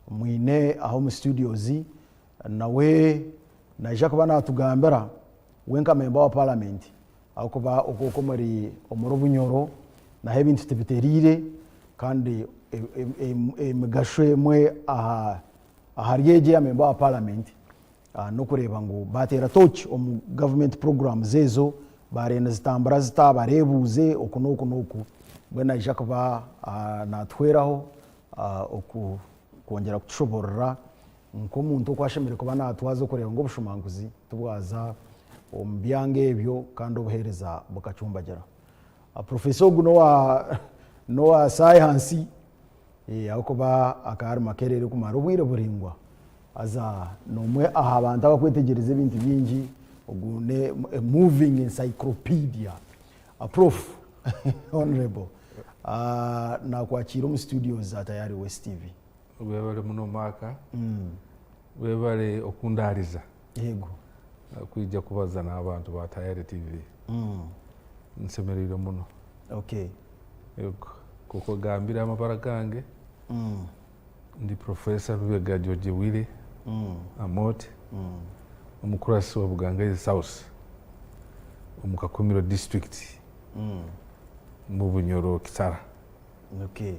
Mwine aha omu studios nawe naija kuba natugambira we nka memba wa paramenti ahakuba okwo omuri omuri Bunyoro naho ebintu tibitereire kandi emigasho emwe aha ahari egi eya memba wa paramenti n'okureeba ngu baateera tooki omu gavumenti puroguraamuzi ezo, baareeba nizitambura zita, bareebuuze oku n'oku n'oku. Mbwenu naija kuba naatuhweraho kwongyera kutushoboorora nk'omuntu oku ashemereire kuba naatwaza okureeba ngu obushumankuzi tibwaza omu byanga ebyo kandi obuheereza bukacumbagira. Professor ogu n'owa saayansi. Ahabw'okuba akaba ari Makerere kumara obwire buraingwa. Haza n'omwe aha bantu abarikwetegyereza ebintu bingi, ogu ni a moving encyclopedia. Prof. Honourable, nakwakiira omu studios za Tayari West TV. Webale muno Mark, webale okundaariza Yego. kwija kubaza n'abantu ba Tayari TV. Nsemereirwe muno. Okay. Yego. Nk'oku ogambire amabara gange, ndi Professor Lubega George Willy Amooti, omukurasi wa Bugangaizi South omu Kakumiro District omu Bunyoro Kitara. Okay.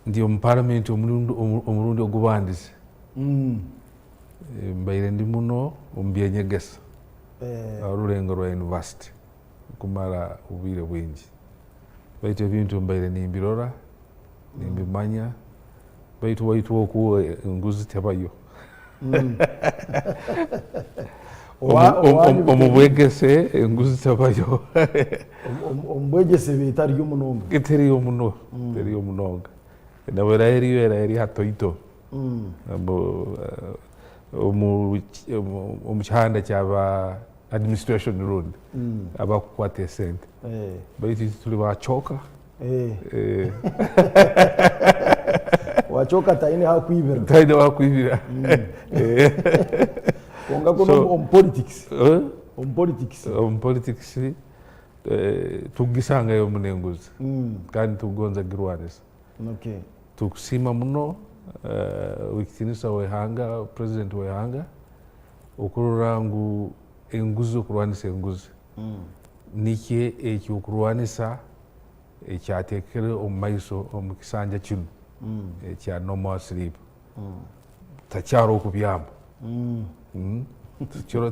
Ndi omu Paramenti omurundi ogubandize. Mbaire ndi muno omu by'enyegesa aha rurengo rwa yunivasite kumara obwire bwingi. Baitu ebintu mbaire nimbirora, nimbimanya, baitu waitu oku enguzi tebayo. Omu bwegese enguzi tebayo. Omu bwegyese eba etariyo munonga. Teriyo muno, teriyo munonga. Nabwo eraba eriyo eraba eri hatoito. Omu kihanda kya ba administration rundi abakukwata esente. Baitu itwe turi ba kyoka. Wa kyoka taine ahu akwibira. Taine ahu akwibira. Kwonka kunu omu politics. Omu politics. Omu politics tugisangayo muno enguzi kandi tukugonza kugirwanisa. Tukusiima muno Ow'ekitiinisa w'eihanga, President w'eihanga okurora ngu enguzi, okurwanisa enguzi nikyo eky'okurwanisa eki ateekere omu maiso omu kisanja kinu ekya no more sleep. Takyari okubyama.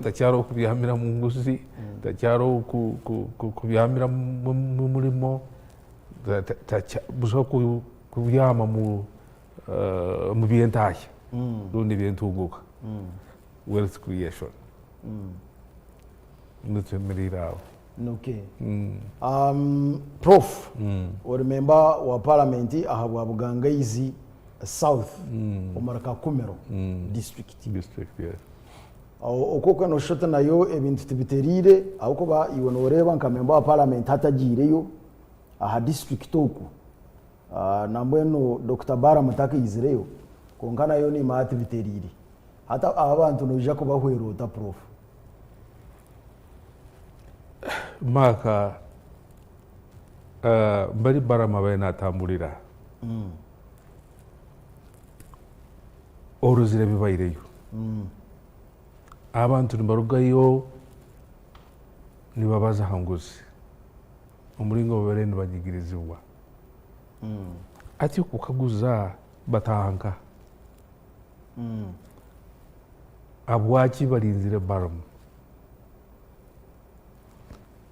Takyari okubyamira omu nguzi, takyari kubyamira omu murimo, busaho kubyama omu by'entahya rundi eby'entunguka, wealth creation. Nitwemereire aho. Okay. Prof, ori memba wa paramenti ahabwa Bugangaizi South omuri Kakumiro district. District, yes. Okwo okwe noshusha oti nayo ebintu tibitereire ahabw'okuba iwe noreeba nka memba wa paramenti hati agiireyo aha disiturikiti oku nambwenu Dokita Balaam takaizireyo kwonka nayo nimanya tibitereire. Hati aba abantu noija kubahwera ota Prof? Mark, mbari Balaam abaire natamburira orozire ebibaireyo. Abantu nibarugayo nibabaza aha nguzi. Omuringo babaire nibanyigirizibwa. Hati okukaguza bataaha nkaha? Habwaki barinzire Balamu?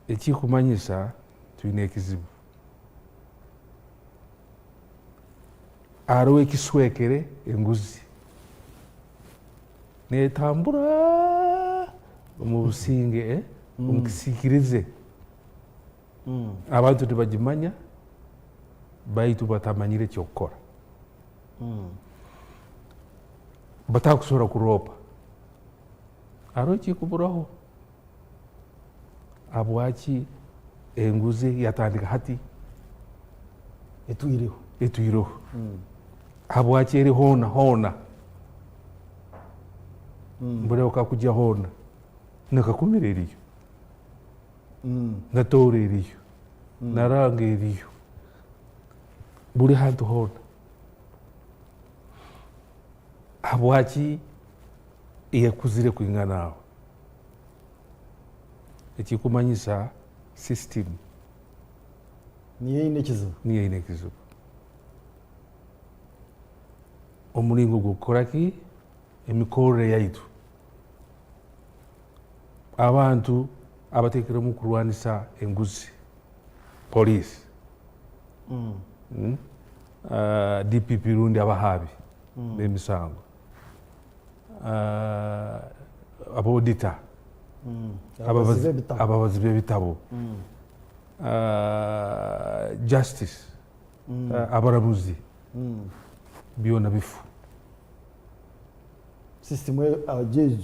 Ekikumanyisa twine ekizibu. Hariho ekiswekere enguzi netambura omu businge, omu kisiikirize. Abantu nibagimanya baitu batamanyire eky'okukora. Batakusobora kuroopa. Hariho ekikuburaho. Habwaki enguzi yatandika hati? Etwireho. Etwireho. Habwaki eri hoona hoona? Mbura okakugya hoona, nakakumira eriyo. Na Tooro eriyo, na Ranga eriyo. Buri hantu hoona. Habwaki yakuzire kwingana aho? Ekikumanyisa system. Niyo eine ekizibu. Niyo eine ekizibu. Omuringo gw'okukora ki? Emikorere yaitu. Abantu abateekirwemu kurwanisa enguzi, police, DPP rundi abahaabi b'emisango, aba auditor, ababazi b'ebitabo, justice, abaramuzi, byona bifu. System egyo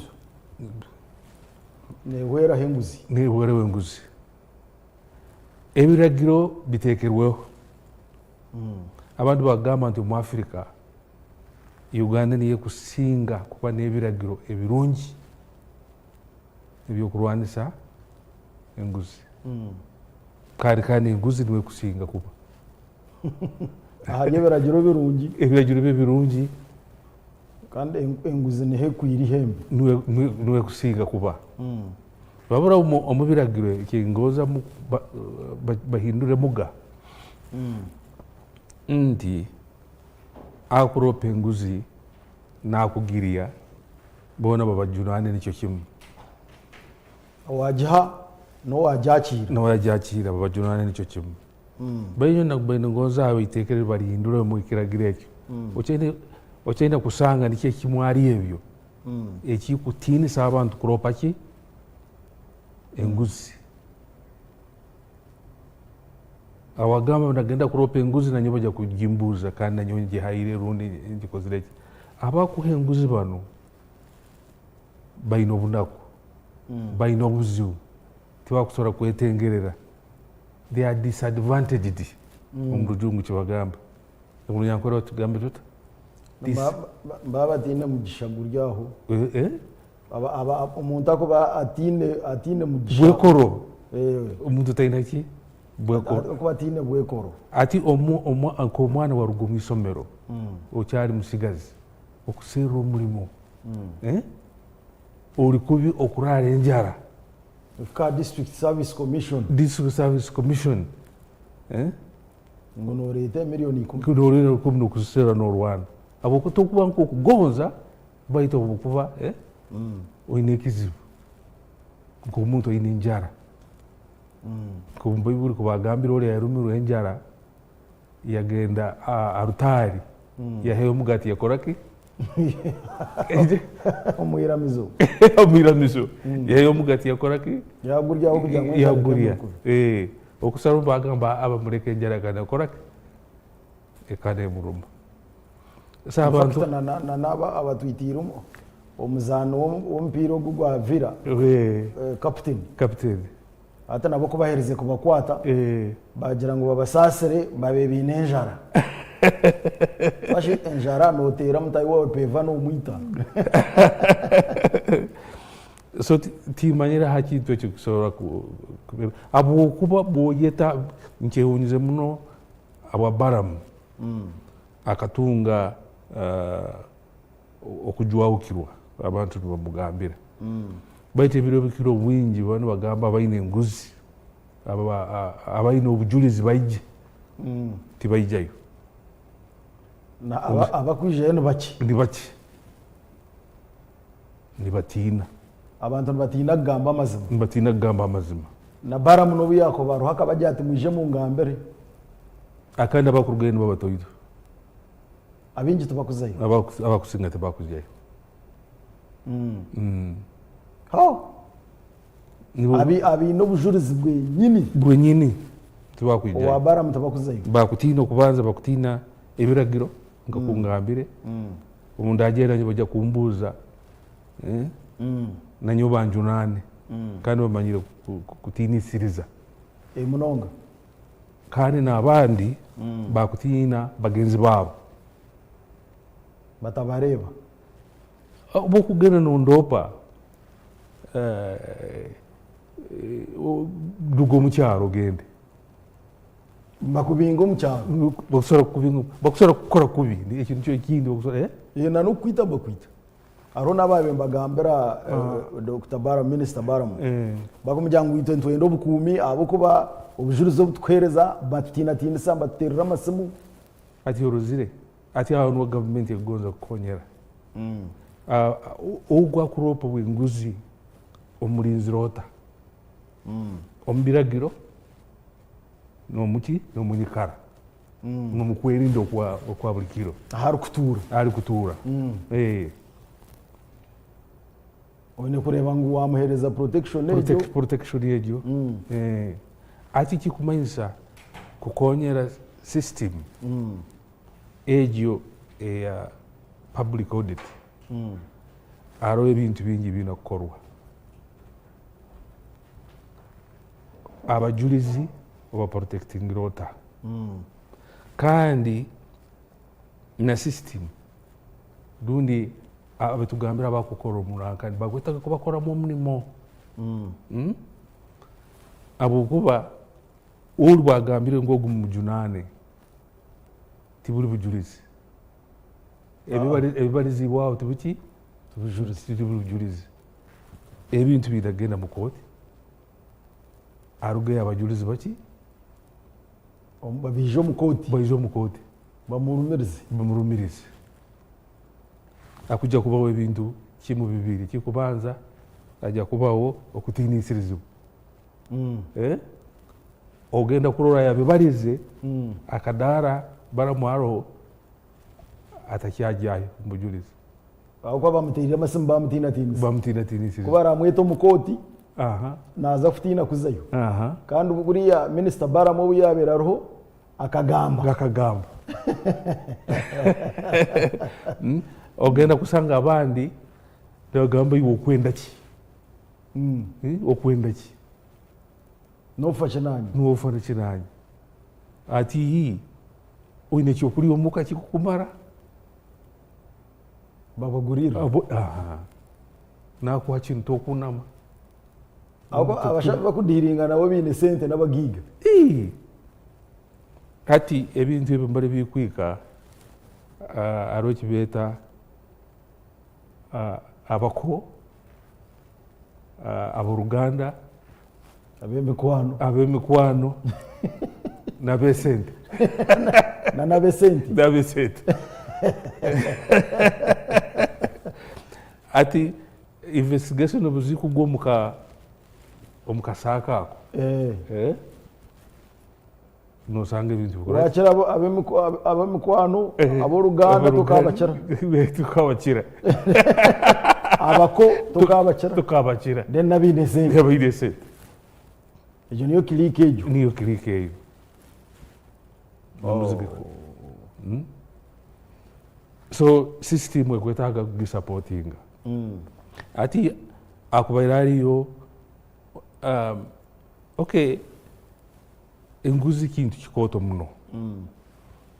nehweraho enguzi. Nehweraho enguzi. Ebiragiro biteekerweho. Abandi bagamba nti omu Africa, Uganda niyo ekusinga kuba n'ebiragiro ebirungi eby'okurwanisa enguzi. Kandi kandi enguzi niyo ekusinga kuba. Ahari ebiragiro birungi. Ebiragiro byo birungi. Kandi enguzi niho ekwire eihembe. Niho ekusinga kuba. Wabura omu biragiro ekingoza bahindure muga nti akuropa enguzi nakugirya boona babajunane nikyo kimwe. Owagiha n'owagyakiira. N'owagyakiira babajunane nikyo kimwe. Baitu nyowe ningonza aho eiteeka eri barihindure omu kiragiro ekyo. Okyaine kusanga nikyo ekimwe ahari ebyo ekikutiinisa abantu kuroopa ki? Enguzi. Awagamba nagenda kuroopa enguzi nanyowe baija kugimbuuza kandi nanyowe ngihaire rundi ngikozire ki. Abakuha enguzi banu baine obunaku, baine obuzibu, tibakusobora kwetengerera. They are disadvantaged omu rujungu kibagamba. Omu runyankore batugambe tuta? Nibaba bataine mugisha guri aho. Omuntu akuba ataine mugisha. Bwekoro. Omuntu taine ki? Bwekoro. Akuba ataine bwekoro. Ati nk'omwana waruga omu isomero okyari musigazi okuserra omurimo, ori kubi okuraara enjara. Ka District Service Commission. District Service Commission. Ngu noreeta emiliyoni ikumi. Noreeta ikumi nokuziserra norwana. Habwokuba tokuba nkokugonza baitu habwokuba oine ekizibu nkomuntu oine enjara. Nkomu Baiburi kubagambira oriya yarumirwe enjara yagenda aha rutaari yaheyo omugati yakora ki? Omu iramizo. Omu iramizo. Yaheyo omugati yakora ki? Yaguryaho kugira ngu enjara Yagurya. Eh, okusaba bagamba abamureka enjara ekaba nekora ki? Ekaba nemuruma. So abantu na na na n'aba abatwitiire omuzaani w'omupiira ogu gwa Villa, captain. Captain. Hati nabo ku baherize kubakwata, baagira ngu babasaasire babe baine enjara. Washi enjara nooteera mutaahi waawe peeva noomwita. So timanyire aha kintu ekyo kusobora habwokuba bwoyeta nkyehunyize muno habwa Balamu akatunga okujwahukirwa abantu nibamugambira. Baitu ebiro ebikira obwingi baba nibagamba abaine enguzi, abaine obujurizi baije, tibaijayo. Abakwijayo ni bakye. Ni bakye. Nibatiina. Abantu nibatiina kugamba amazima. Nibatiina kugamba amazima. Na Balamu n'obu yaakuba ariho akabagira ati mwije mungambire. Kandi abakurugayo nibo batoito. Abaingi tibakuzayo. Abakusinga tibakujayo. Ho! Abaine obujurizi bwenyini. Bwenyini tibakwijayo. Owa Balamu tibakuzayo. Bakutiina okubanza bakutiina ebiragiro nka kungambire. Obu ndagyenda nibaija kumbuuza nanyowe banjunaane kandi bamanyire kutiinisiriza. Munonga. Kandi n'abandi bakutiina bagenzi baabo. Batabareeba. Obu okugenda nondoopa, ruga omu kyaro ogende. Bakubinga omu kyaro. Bakusobora kukubinga, bakusobora kukukora kubi, ekyo nikyo ekindi bakusobora, eh? Eh, na n'okukwita bakwita. Hariho n'abaabaire nibagambira Dokita Balaam, Minisita Balaam, barikumugira ngu itwe nitwenda obukuumi ahabw'okuba obujurizi obu turikuheereza batutiinatiinisa, nibatuteerera amasimu. Hati orozire, hati aho niho gavumenti erikugonza kukukonyera. Ogu akuroopa obw'enguzi omurinzire ota? Omu biragiro n'omu ki? N'omu nyikara, n'omu kwerinda okwa buri kiro. Ahu arikutuura. Ahu arikutuura. Oine kureeba ngu waamuheereza protection egyo. Protection egyo. Hati ekikumanyisa kukonyera system egyo eya public audit, hariho ebintu bingi ebiine kukorwa. Abajurizi obaprotectingire ota? Kandi na system rundi abatugambira abakukora omu rank nibakwetaaga kubakoramu omurimo. Habwokuba ori bwagambire ngu ogu mumujunaane tiburi bujurizi. Ebibariziibwe aho tibiki? Tiburi bujurizi. Ebintu biine kugenda mu kooti, harugeyo abajurizi baki? Baije omu kooti. Baije omu kooti. Bamurumirize. Bamurumirize. Hakuja kubaho ebintu kimu bibiri, ekyokubanza haja kubaho okutiinisirizibwa. Ogenda kurora yabibarize akadaara baramu haroho atakyagyayo omu bujurizi. Ahabw'okuba bamuteirire amasimu bamutiinatiinisa. Bamutiinatiinisirize. Ku baramweta omu kooti, naaza kutiina kuzayo. Kandi buriya minisita Balaam obu yaabaire ariho akagamba. Akagamba. Ogenda kushanga abandi nibagamba iwe okwenda ki? Okwenda ki? Noofa ki naanye? Noofa ki naanye? Ati ii, oine ekyokurya omuka kikukumara? Babagurira. Aha. Nakuha kinu tokunama. Ahabw'okuba abashaija abakudiiringa nabo baine sente n'abagaiga. Ii. Hati ebintu ebi mbare bikwika hariho eki beeta abako, ab'oruganda, Ab'emikwano. Ab'emikwano n'ab'esente. Na n'ab'esente. N'ab'esente. Hati investigation obu zikugwa omu ka omu kasaaka ako. Eh. Nosanga ebintu bikora. Wakira ab'emikwano, ab'oruganda tokabakira. Tukabakira. Abako tokabakira. Tukabakira. Then n'abaine esente. N'abaine esente. Egyo niyo clique egyo. Niyo clique eyo. Oh. So system ekwetaaga kugisapotinga. Hati akubaire hariyo okay Enguzi kintu kikooto muno.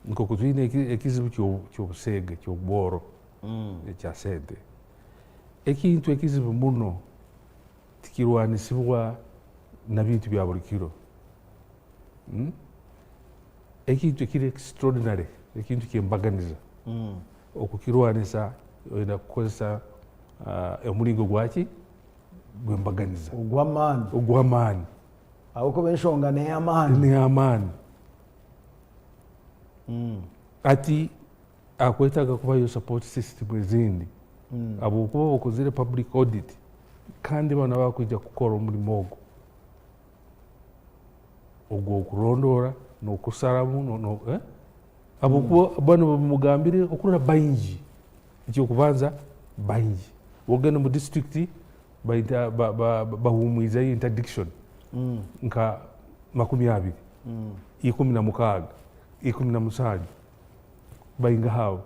Nk'oku twine ekizibu ky'obuseege, ky'obworo, ekya sente. Ekintu ekizibu muno tikirwanisibwa na bintu bya buri kiro. Ekintu ekiri extraordinary, ekintu ky'embaganiza, okukirwanisa oine kukozesa omuringo gwaki? Gw'embaganiza. Ogw'amaani. Ogw'amaani. Ahabw'okuba enshonga n'ey'amaani. N'ey'amaani. Hati hakwetaaga kubayo support system ezindi habwokuba oba okozire public audit kandi banu abakwija kukora omurimo ogu ogw'okurondoora n'okusaramu habwokuba banu bamugambire okurora baingi, eky'okubanza baingi, wagenda omu disiturikiti bahuumwizeyo interdiction nka 20, 16, 17, baingaha abo?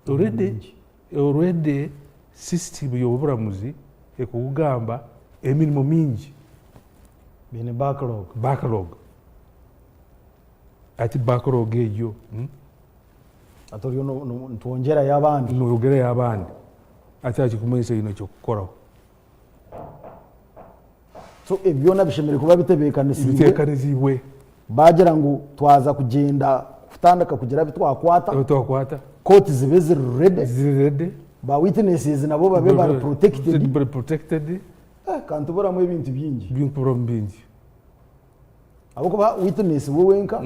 Already, already system y'oburamuzi ekugamba emirimo mingi. Baine backlog. Backlog. Hati backlog egyo. Hati oriyo nitwongyerayo abandi. Noyongerayo abandi. Hati hakikumanyisa oine ekyokukoraho. So ebi byona bishemereire kuba bitebeekanisiibwe. Biteekanisiibwe. Baagira ngu twaza kugyenda kutandika kugira abu twakwata, Abu twakwata. Kooti zibe ziri ready, Ziri ready. Ba witnesses nabo babe bari protected. Bari protected. Eh, ka nituburamu ebintu bingi. Nituburamu bingi. Ahabw'okuba witness we wenka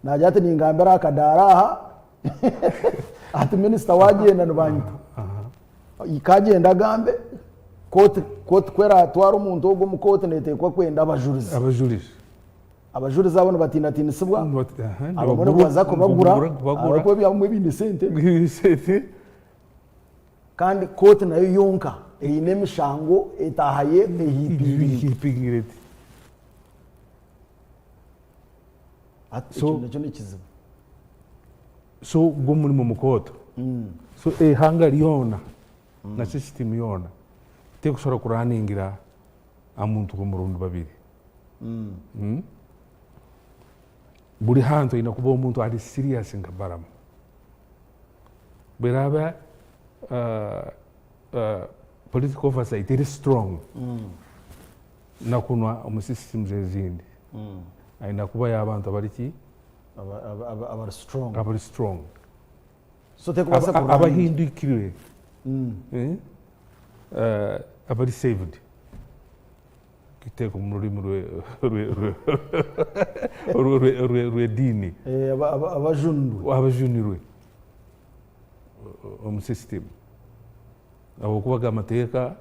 naagira ati ningambira aha kadaara aha ati minisita waagyenda nibanyita. Kagyenda agambe, kooti kooti ku eraatwara omuntu ogwo omu kooti neeteekwa kwenda abajurizi. Abajurizi. Abajurizi abo nibatiinatiinisibwa, abamwe nibaza kubagura ahabw'okuba ebyabamwe biine sente. Sente. Kandi kooti nayo yonka eine emishango etaahayo ehiipingire. Eti. Hati ekyo nakyo n'ekizibu. So ogwo omurimo mukooto. So eihanga ryona na system yoona terikusobola kuraningira aha muntu omwe rundi babiri. Buri hantu haine kubaho omuntu ari serious nka Balaam. Bweraaba political oversight eri strong nakunwa omu systems ezindi haine kubayo abantu abari ki? Abari strong. Abari strong. So terikubaasa kurwana. Abahindukire abari saved. Kiteeka omu rurimi rw'ediini. Abajunirwe. Abajunirwe omu system. Ahabw'okuba ago amateeka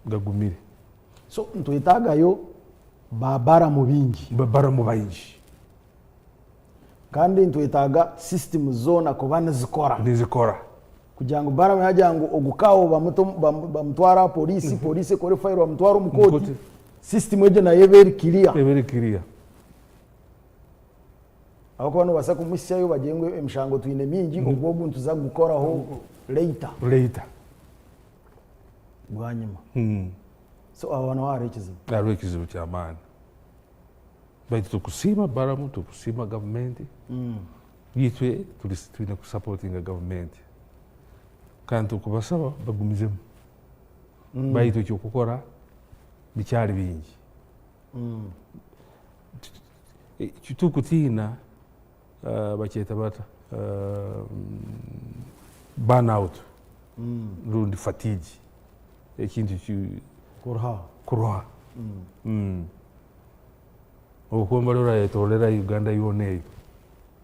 gagumire. So nitwetaagayo ba Balamu baingi. Ba Balamu baingi. Kandi nitwetaaga system zoona kuba nizikora. Nizikora. Kugira ngu Balamu yaagira ngu ogu kaawo bamutware aha poliisi, poliisi ekore fayiro bamutware omu kooti, system egyo nayo ebe eri clear. Ebe eri clear. Ahabw'okuba noobaasa kumuhitsyayo bagire ngu emishango twine mingi, ogwo ogu nituza kugukoraho later. Later. Bwanyima. So aho naho hariho ekizibu. Hariho ekizibu ky'amaani. Baitu tukusiima Balamu, tukusiima gavumenti. Itwe twine kusapotinga gavumenti kandi tukubasaba bagumizemu. Baitu eky'okukora bikyari bingi. Titukutiina bakyeta bata burn out rundi fatigue ekintu Kuruha. Kuruha. Okwomba rero orayetororera Uganda yoona eyo.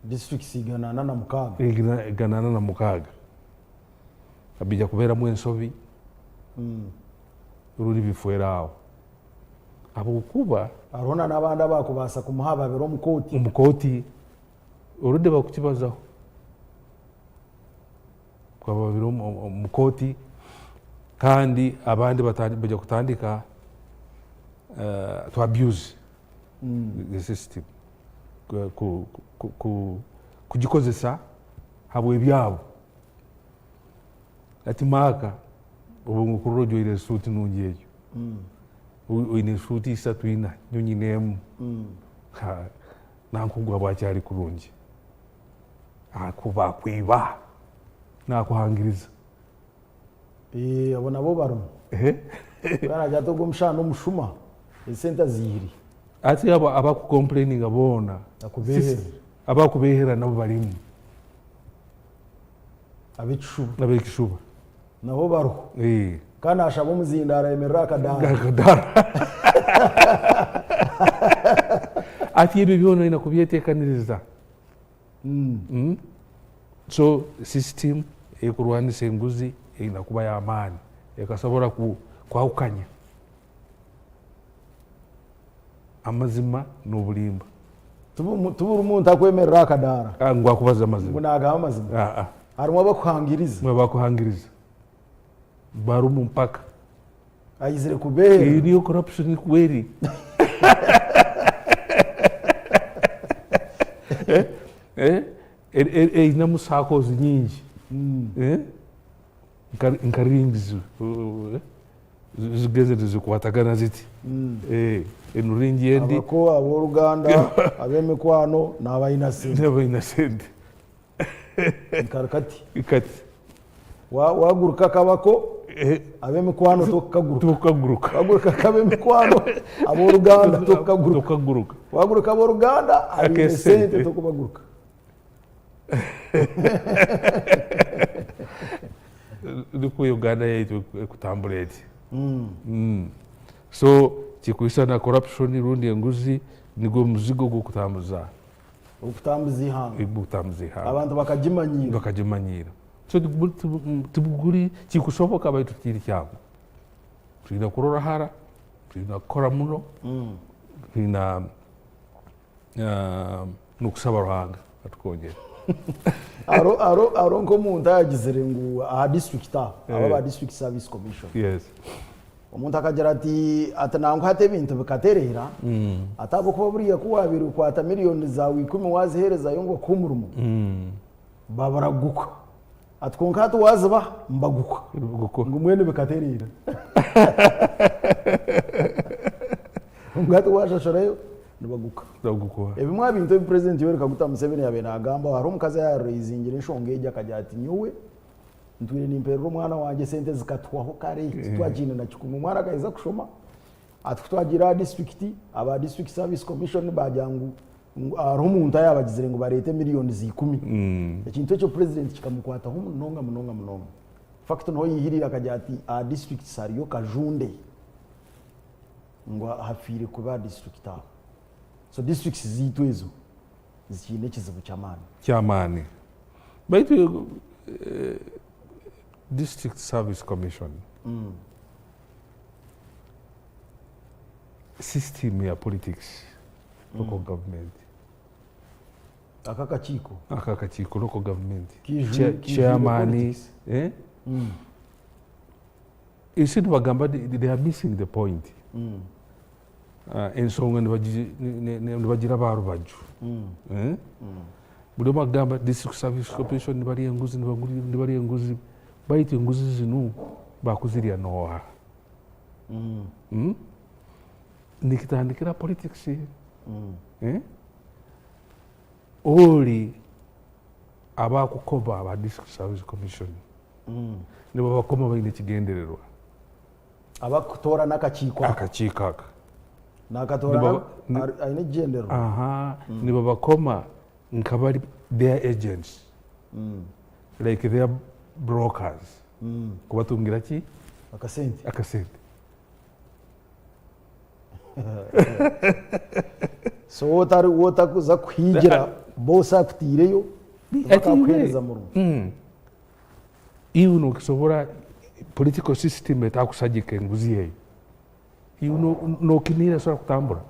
Districts 406. 406. Bija kubeeramu ensobi rundi bifwere aho. Ahabw'okuba. Hariho na n'abandi abakubaasa kumuhababira omu kooti. Omu kooti already bakukibazaho. Kuhababira omu kooti kandi abandi baija kutandika to abuse the system, kugikozesa habw'ebyabo. Hati Mark obu nkukurora ojwaire esuuti nungi egyo, oine esuuti isatu ina nyowe nyine emu, nanka ogu habwaki ari kurungi? Ahakuba akwiba, nakuhangiriza. Abo nabo barimu. Naagira ati ogu omushaija n'omushuma, esente aziihire. Hati abo abakukompureyininga boona, Akubeehera. Abakubeehera nabo barimu. Ab'ekishuba. Ab'ekishuba. Nabo bariho. Kandi naashaba omuzindaaro ayemerere aha kadaara. Aha kadaara. Hati ebyo byona oine kubyeteekaniriza. So system eyekurwanisa enguzi eine kuba y'amaani ekasobora kwahukanya amazima n'oburimba. Ti buri muntu akwemerera aha kadaara. Ngu akubaza amazima. Ngu naagamba amazima. Harimu abakuhangiriza. Harimu abakuhangiriza. Barimu mpaka. Aizire kubeera. Eyo niyo corruption oku eri. Einemu circles nyingi. Nka rings zigenzire nizikwatagana ziti. Enu ring endi. Abako, ab'oruganda, ab'emikwano n'abaine sente. N'abaine sente. Nkari kati. Kati. Waguruka akabako. Ab'emikwano tokukaguruka. Tokukaguruka. Waguruka nk'ab'emikwano, ab'oruganda tokukaguruka. Tokukaguruka. Waguruka ab'oruganda, abaine Akesente. sente tokubaguruka. Nikwo Uganda yaitu ekutambura eti. So kikwisana corruption rundi enguzi nigwo muzigo gw'okutambuza. Okutambuza ihanga. Okutambuza ihanga. Abantu bakagimanyiira. Bakagimanyiira. So tibuguri kikushoboka baitu tikiri kyangu. Twine kurora hara, twine kukora muno, twine n'okushaba Ruhanga atukonyere. Hariho nk'omuntu ayagizire ngu aha district aho, aba aba district service commission. Yes. Omuntu akagira ati ati nangwa hati ebintu bikatereera, ati ahabw'okuba buriya ku waabaire okwata miriyoni zaawe ikumi waaziheerezayo ngu bakuhe omurimo, babaraguka. Ati kwonka hati waazibaha nibaguka. Ngu mbwenu bikatereera. Ngu hati waashashurayo nibaguka. Ebimwe aha bintu ebi Purezidenti Yoweri Kaguta Museveni yaabaire naagambaho, hariho omukazi ayaaraizingira enshonga egi akagira ati nyowe Ntwire nimperera omwana wangye esente zikatuhwaho kare titwakiine na kikumi. Omwana akaheza kushoma ati kutwagiire aha disiturikiti, aba district service commission bagira ngu hariho omuntu ayabagizire ngu bareete millions ikumi. Ekintu ekyo purezidenti kikamukwataho munonga munonga munonga. Infact niho yihiriire akagira ati aha disiturikiti hariyo kajunde ngu hafiire kubi aha disiturikiti aho. So disiturikiti zeitu ezo zikiine ekizibu ky'amaani. Ky'amaani. Baitu District Service Commission system ya politics local government. Aka akakiiko. Aka akakiiko local government. Chairman. Eh? You see nibagamba they are missing the point. Ensonga nibagiraba aha rubaju. Buri omwe akugamba district service corporation nibarya enguzi, nibarya enguzi, baitu enguzi zinu bakuzirya nooha? Nikitandikira aha politics. Ori abakukoma aba district service commission nibabakoma baine ekigyendererwa. Abakutoorana akakiiko aka. Akakiiko aka. Naakatoorana aine ekigyendererwa. Aha, nibabakoma nka bari their agents, like their brokers, kubatungira ki? Akasente. Akasente. So wootari wootakuza kuhigira boosi akutaireyo, tibakakuheereza murimo. Iwe nokisobora political system etakusagika enguzi eyo, iwe nokiniira esobora kutambura?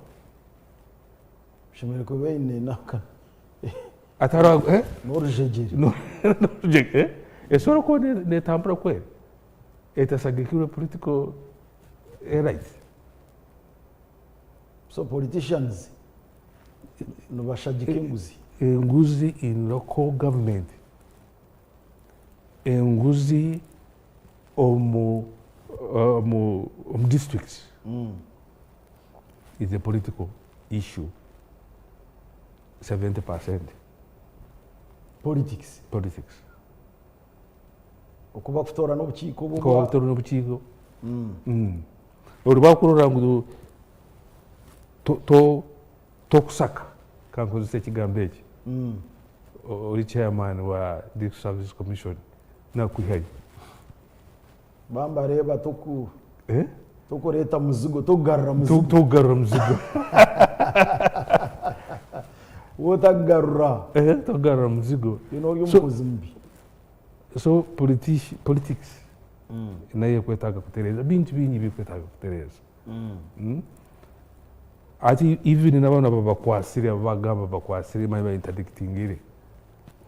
Oshemereire kuba oine naka Atari eh? N'orujegyere. N'orujegyere eh? Esobora kuba netambura kweri etasagikirwe political elites? So politicians nibashagika enguzi? Enguzi in local government. Enguzi omu omu omu districts is a political issue 70%. Politics. Politics. Oku bakutoorana obukiiko obu. Oku bakutoorana obukiiko. Ori bakurora ngu tokusaka, kankozese ekigambo eki, ori chairman wa District Service Commission nakwihayo. Bambareeba toku tokureeta muzigo, tokugarura muzigo. Tokugarura muzigo. Wotakugarura. Tokugarura muzigo. Yoona ori omukozi mubi. So politics nayo ekwetaaga kutereeza, bintu bingi ebikwetaaga kutereeza. Hati even na banu ababakwasire, ababagamba bakwasire manya ba interdictingire,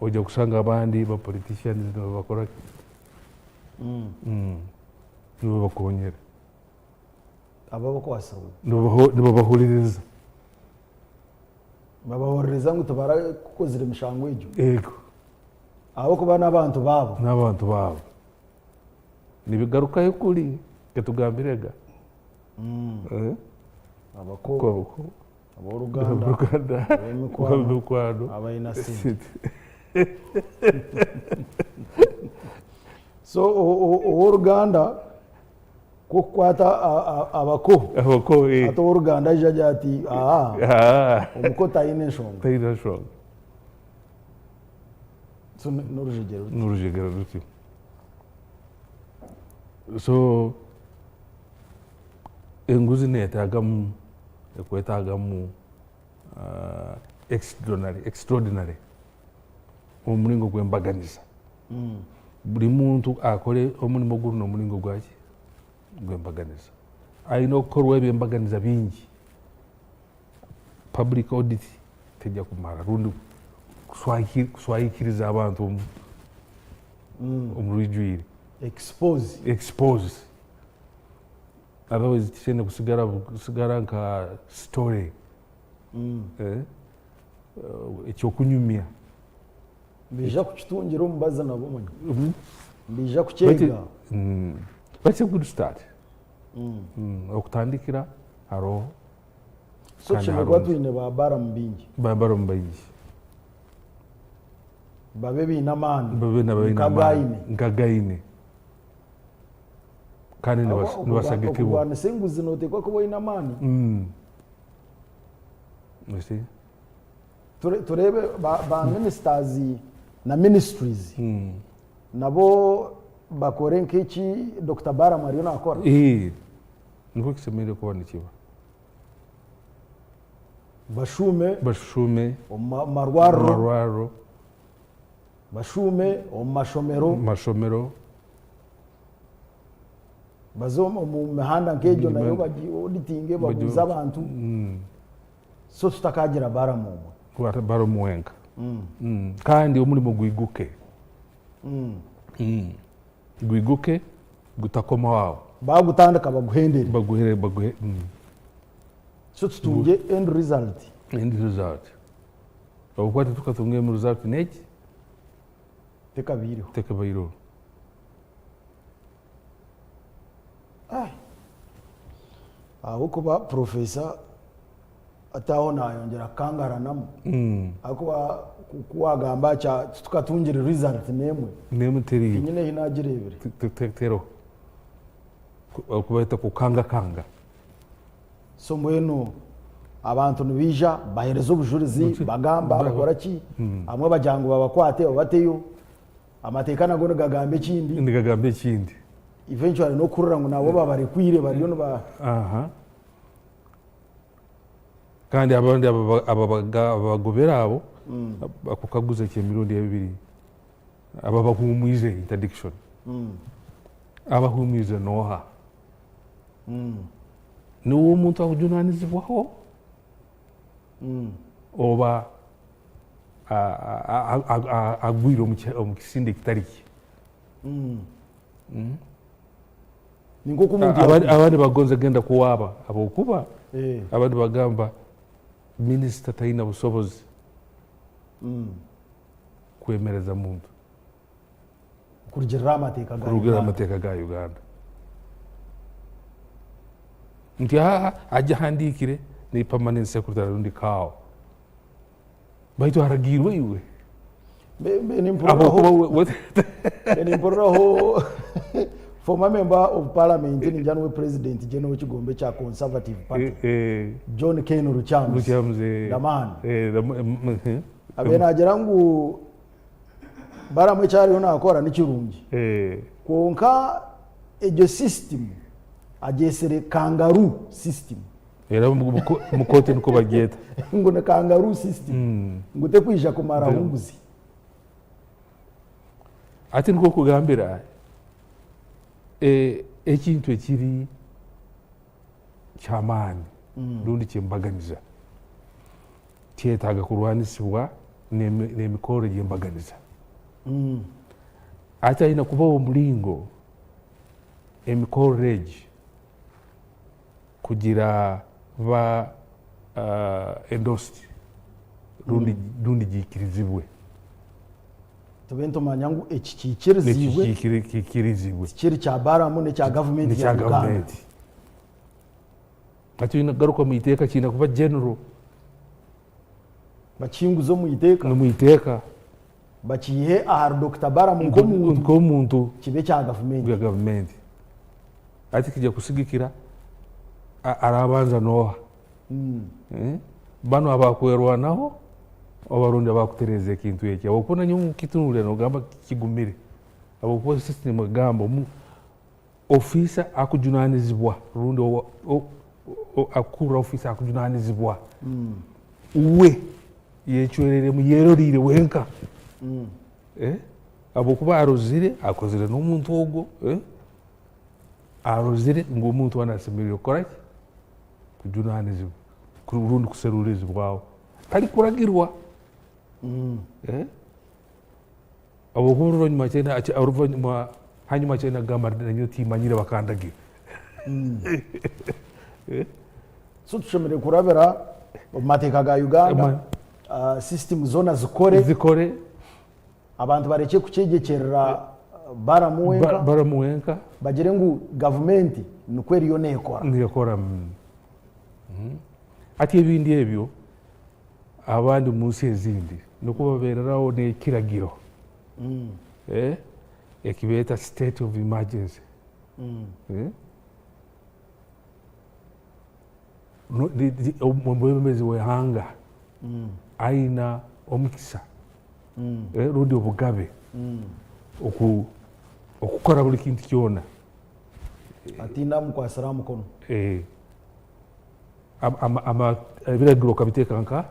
oija kushanga abandi ba politicians nibabakora ki? Nibabakonyera. Ababakwasirwe? Nibabahuririza. Babahuririza ngu tibarakukozire mishango egyo? Ego. Ahabw'okuba n'abantu baabo. N'abantu baabo. Nibigarukayo kuri ketugambire ga. Abako, ab'oruganda, ab'emikwano, abaine sente. So ow'oruganda kwokukwata abako, Abako, eh. ati ow'oruganda aija agira ati aa Ah, omuko taine nshonga. Taine nshonga. So n'orujegyere rutyo. N'orujegyere rutyo. So enguzi neetagamu ekwetagamu extraordinary, extraordinary omu muringo gw'embaganiza. Buri muntu akore omurimo guri n'omuringo gwaki? Gw'embaganiza. Aine okukorwa eby'embaganiza bingi. Public audit tejya kumara rundi kuswahikiriza abantu omu rwijwire. Expose. Expose. Otherwise tikyine kusigara kusigara nka story. Eh? Ekyokunyumya. Nibaija kukitungira omubazi nabo manya. Nibaija kukyega. But it's a good start. Okutandikira hariho. So tushemereire kuba twine ba Balamu baingi. Ba Balamu baingi. Babe baine amaani. Babe baine nka amaani. Gaine. Nka Gaine. Kandi nibasagikibwa. Okurwanisa enguzi noteekwa kuba oine amaani. You see? Tureebe ba ministers na ministries nabo bakore nk'eki Dokita Balaam ariyo nakora. Nikwo kishemereire kuba nikiba. Bashuume Bashuume omu marwariro. Marwariro. Bashuume omu mashomero. Omu mashomero. Baze omu mihanda nk'egyo nayo bagi auditinge babuuze abantu. So tutakagira Balaam omwe. Balaam wenka. Kandi omurimo gwiguke. Gwiguke gutakomaho aho. Bagutandika baguhendere. Baguhere, baguhe. So tutungye end result. End result. Ahabw'okuba titukatunga end result n'eki? Tekabaireho. Tekabaireho. Ahabw'okuba Professor ati aho nayongyera kukangaranamu ahabw'okuba ku wagamba kya titukatungire result n'emwe. N'emwe teriyo. Tinyine ahi nagireebire. Teriho. Okubeeta kukangakanga. So mbwenu abantu nibaija baheereza obujurizi bagamba bakora ki, abamwe bagira ngu babakwate babateyo, amateeka nago nigagamba ekindi. Nigagamba ekindi. Eventually n'okuhurira ngu nabo babarekwire bariyo niba. Aha. Kandi abandi ababagobera abo bakukaguza eky'emirundi ebiri ababahuumwize interdiction. Abahuumwize n'oha? Niwe omuntu akujunanizibwaho oba agwire omu kisinde ekitari kye? Ni nk'oku omuntu Abandi bagonza genda kuwaaba habwokuba abandi bagamba minisita taine busobozi kwemereza muntu. Kurugirira aha mateeka ga Kurugirira aha Uganda. mateeka ga Uganda. Nti aha agihandiikire ni permanent secretary rundi CAO. Baitu haragiirwe iwe. Mbe mbe nimpuriraho Ahabw'okuba we- mbe nimpuriraho former member of parliament ningira niwe president general w'ekigombe kya Conservative Party John Ken Lukyamuzi. Lukyamuzi, The man. the Abaire naagira ngu Balamu eki ariyo naakora ni kirungi. Kwonka egyo system agyetsire kangaroo system. Era omu kooti nikwo bagyeta. Ngu ni kangaroo system. Ngu tekwija kumaraho nguzi. Hati nikwo kugambira ekintu ekiri ky'amaani rundi ky'embaganiza kyetaaga kurwanisibwa n'emikoro egy'embaganiza. Hati haine kubaho omuringo emikorre egi kugira ba endorsed rundi rundi giikirizibwe. Tube nitumanya ngu eki kiikiriziibwe. Eki kiikiriziibwe. Tikiri kya Balamu n'ekya gavumenti ya N'ekya Uganda. gavumenti. Hati oine kugaruka omu iteeka kiine kuba general. Bakihinguze omu iteeka. N'omu iteeka. Bakiihe ahari Dokita Balaam nk'omuntu nk'omuntu kibe ekya gavumenti. Bya gavumenti. Hati kija kusigikira arabanza n'oha? Banu abakwerwanaho oba rundi abakutereeza ekintu eki? Habwokuba nanyowe nkitunuulira nogamba kigumire habwokuba system egamba omu ofiisa akujunanizibwa rundi akukurra ofiisi akujunanizibwa uwe yecwereremu yeroriire wenka habwokuba arozire akozire n'omuntu ogwo arozire ngu omuntu onu asemeriire kukora ki? Kujunanizibwa rundi kuserulirizibwaho tarikuragirwa. Habwokuba oruvanyuma oruvanyuma hanyuma akyenda kugamba ati nanyowe timanyire bakandagira. So tushemereire kurabira omu mateeka ga Uganda, system zoona zikore. Zikore. Abantu barekye kukyegyekyerera Balaam wenka. Balaam wenka. Bagire ngu gavumenti nikwo eriyo nekora. Nekora. Hati ebindi ebyo abandi omu nsi ezindi nikwo babeereraho n'ekiragiro eki beeta state of emergency. Omwebembezi w'eihanga aine omukisa rundi obugabe okukora buri kintu kyona. Hataine amukwatsire aha mukono. Ebiragiro okabiteeka nka?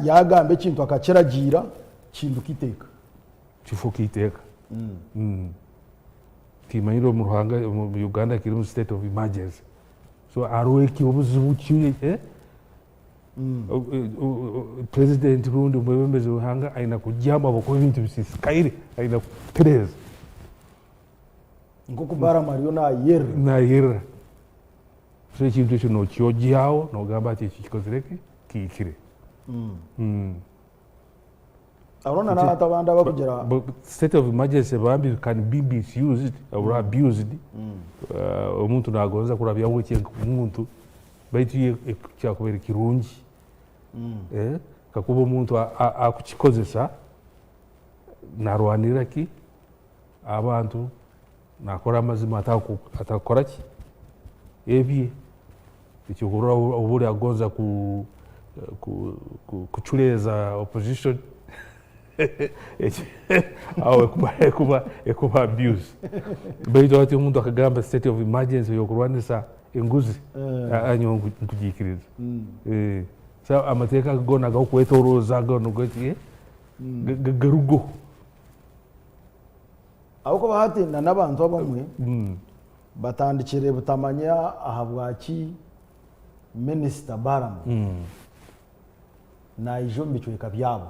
Yaagamba ekintu akakiragiira kihinduka eiteeka. Kifuuka eiteeka. Timanyire omu ruhanga omu Uganda kirimu state of emergency. So hariho eki obuzibu ki President rundi omwebembezi w'eihanga aine kugyamu ahabw'okuba ebintu bisiisikaire aine kutereeza. Nk'oku Balaam ariyo naayerera. Naayerera. So ekintu ekyo nokyogyaho nogamba ati eki kikozire ki? Kihikire. Hariho na n'abantu abandi abakugira. State of emergency bambi can be misused or abused. Omuntu nagonza kurabyaho ekye nk'omuntu baitu ye kyakubaire kirungi kakuba omuntu akukikozesa narwanirira ki? Abantu nakora amazima atakukora ki? Ebye. Ekyokurorraho obu ori agonza kuculeeza opposition aho ekuba abuse. Baitu hati omuntu akagamba state of emergency ey'okurwanisa enguzi, nyowe nkugiikiriza. So amateeka ago goona ag'okwetoroza garugeho. Ahabw'okuba hati na n'abantu abamwe batandikire butamanya ahabwaki minisita Balaam naija omu bicweka byabo.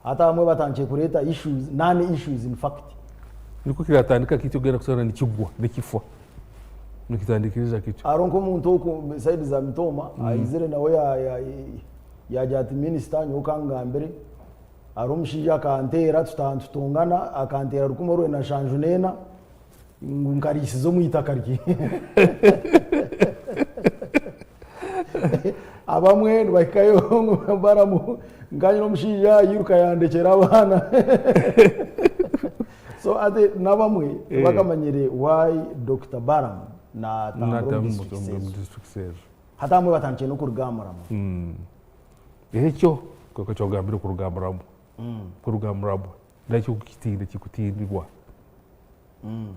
Hati abamwe batandikire kureeta issues, non issues in fact. Nikwo kiratandika kityo ogenda kushanga nikigwa nikifwa nikitandikiriza kityo. Hariho nk'omuntu okwo side za Mitooma aizire nawe yaagira ati minisita nyowe kangambire Hariho omushaija akanteera tutongana, akanteera rukumi orwenda nshanju n'ena ngu nkariisiza omu itaka rye. Abamwe nibahikayo ngu baramu nkanye n'omushaija yairuka yandekyera abaana. So hati n'abamwe tibakamanyire why Dokita Balaam naatambura omu districts ezo. Hati abamwe batandikire n'okurigamburamu. Ekyo kwonka kyogambire kuruga murabwa kuruga murabwa nakyo kukitiina kikutiinirwa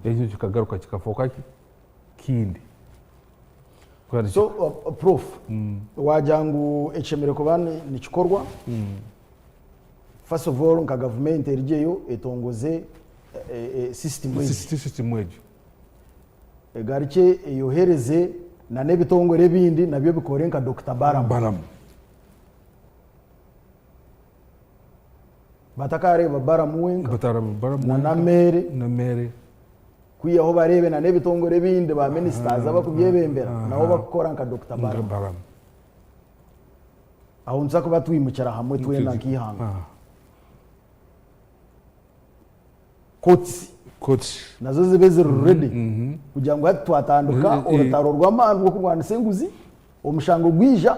ekyo kikagaruka kikafooka ki kindi So prof wagira ngu ekishemereire kuba nikikorwa first of all nka gavumenti erugyeyo etongoze system egi. System egyo. Egarukye eyohereze na n'ebitongore ebindi nabyo bikore nka Dokita Balaam. Balaam. Batakareeba Balaam wenka Bataraba Balaam na wenka Nameere Nameere. kwihaho bareebe na n'ebitongore ebindi ba ministers abakubyebembera nabo bakukora nka Dokita Nka Balaam. Balaam. Aho nituza kuba twimukira hamwe twena nk'eihanga. Courts Courts. Nazo zibe ziri ready kugira ngu hati twatandika orutaro rw'amaani rw'okurwanisa enguzi, omushango gwija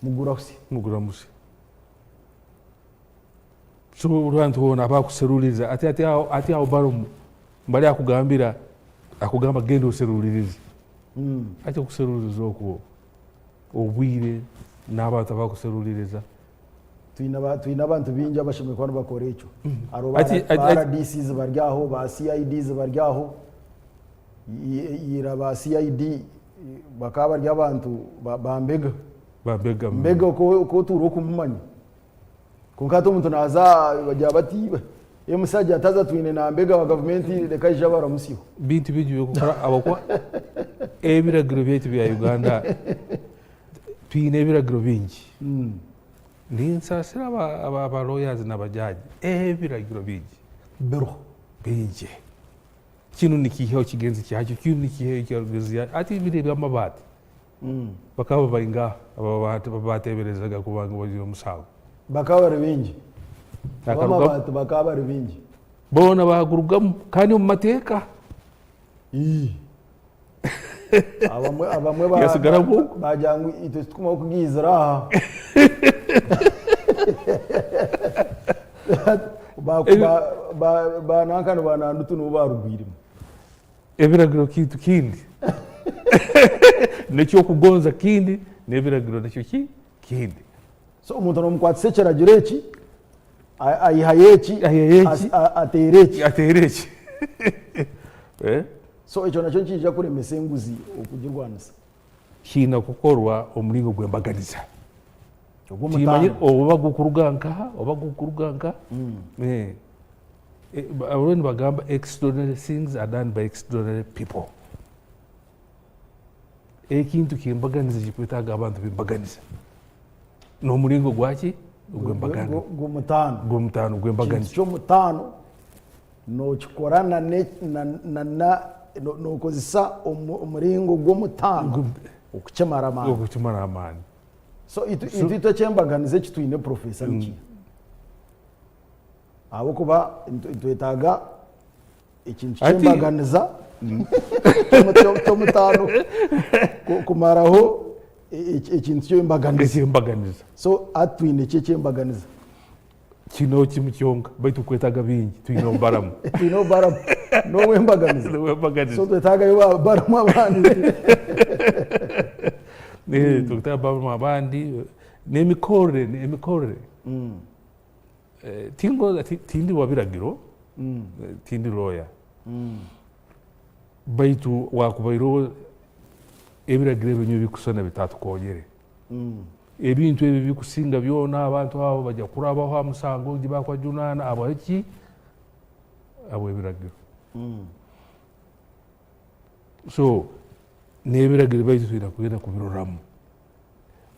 mugura busya. Mugura musya. So abantu boona abakuseruliriza ati ati aho ati aho barimu bari akugambira akugamba genda oserulirize ati okuseruliriza okwo obwire n'abantu abakuseruliriza. Twine aba- twine abantu baingi abashemereire kuba nibakora ekyo. Hariho ba Ati- ba RDCs bari aho, ba CIDs bari aho. Ira ba CID bakaba bari abantu ba mbega. Ba mbega. Mbega oku otuura okumumanya. Kwonka hati omuntu naaza bagira bati omushaija ataza twine na mbega wa gavumenti reka aije abaramutsyeho. Bintu bingi by'okukora ahabw'okuba ebiragiro byaitu bya Uganda twine ebiragiro bingi. Ninsaasira aba lawyers n'aba judge ebiragiro bingi. Biriho. Bingi. Kinu nikiihaho kigenzi kyakyo, kinu nikiihaho kigenzi kyakyo. Hati biri eby'amabaati bakaba bari ngaha ababateeberezaga kuba ngu baine omusango. Bakaba bari baingi. Ab'amabaati bakaba bari baingi. Boona baagurugamu kandi omu mateeka. Abamwe baagira ngu itwe titukumanya oku gaizire aha. Ba nanka na ba Nandutu nibo baarugwiremu. Ebiragiro kintu kindi, n'eky'okugonza kindi, n'ebiragiro nakyo ki kindi. So omuntu nomukwatisa ekiragiro eki, aihayo eki, Aihayo eki. Ateera eki. Ateera eki. Eh? So ekyo nakyo nikiija kuremesa enguzi okugirwanisa. Kiine kukorwa omu muringo gw'embaganiza. Ogw'omutaano. Timanyire oba gukuruga nkaha oba gukuruga nkaha. Eh. Eh, Abariyo nibagamba extraordinary things are done by extraordinary people. Ekintu ky'embaganiza kikwetaaga abantu b'embaganiza. N'omuringo gwaki? Ogw'embaganiza. Gw'omutaano. Gw'omutaano Ekintu gw'embaganiza. ky'omutaano nookikora na ne- na na na no- nookozesa omu- omuringo gw'omutaano okukimara amaani. Okukimara amaani. So itwe itwe itwe eky'embaganiza eki twine Professor ni kiiha? Ahabw'okuba nitwetaaga ekintu ky'embaganiza ky'omutaano kumaraho ekintu ky'embaganiza. Eky'embaganiza. So hati twine ki eky'embaganiza? Kiineho kimwe kyonka baitu tukwetaaga bingi, twine obubaramu. Twine obubaramu n'obw'embaganiza. N'obw'embaganiza. So nitwetaagayo babaramu abandi. Nitwetaaga babaramu abandi n'emikorere, emikorere. Tingoza tindi wa biragiro, tindi lawyer, baitu wakubaireho ebiragiro ebyo nyowe bikusana bitatukonyere. Ebintu ebi bikusinga byona abantu abo baja kurabaho ha musango ogu bakubajunana habwaki? Habw'ebiragiro. So n'ebiragiro byaitu twine kugenda kubiroramu.